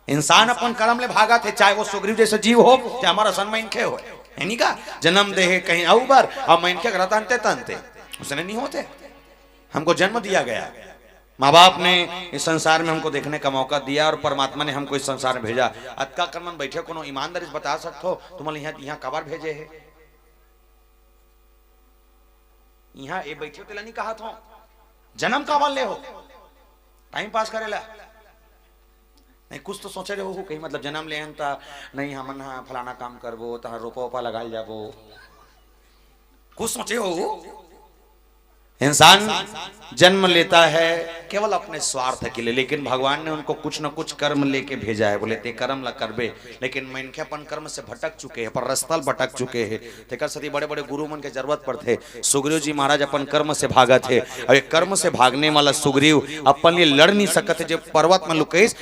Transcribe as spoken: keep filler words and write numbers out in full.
इंसान अपन कर्म ले भागत हे, चाहे वो सुग्रीव जैसे जीव हो, चाहे हमर असन मनखे हो, है नी का? जन्म दे हे कहीं अउ बर, अउ मनखे के रतनते तनते उसने नहीं होते। हमको जन्म दिया गया, माँ बाप ने इस संसार में हमको देखने का मौका दिया और परमात्मा ने हमको इस संसार में भेजा। अतका कन मन बैठे, कोनो ईमानदारी से बता सकत हो, तुमन इहाँ, इहाँ काबर भेजे हे? इहाँ ए बैठे हो तेला नहीं कहत हो, जन्म काबर ले हो? टाइम पास करेला? नहीं, कुछ तो सोचे रहो कहीं, मतलब, जन्म ले हन त नहीं, हमन हा फलाना काम करबो, तहाँ रोपा वोपा लगाल जाबो, कुछ सोचे हो? इंसान जन्म लेता है केवल अपने स्वार्थ के लिए, लेकिन भगवान ने उनको कुछ न कुछ कर्म लेके भेजा है। बोले, "ते कर्म ला करबे।" लेकिन मनखे अपन कर्म से भटक चुके हैं, पर रस्ता भटक चुके हैं। तेकर सेती बड़े-बड़े गुरु मन के जरूरत पड़थे। सुग्रीव जी महाराज अपन कर्म से भागत हे, अउ ये कर्म से भागने वाला सुग्रीव अपन लिए लड़ नहीं सकत हे, जे पर्वत में लुकेस,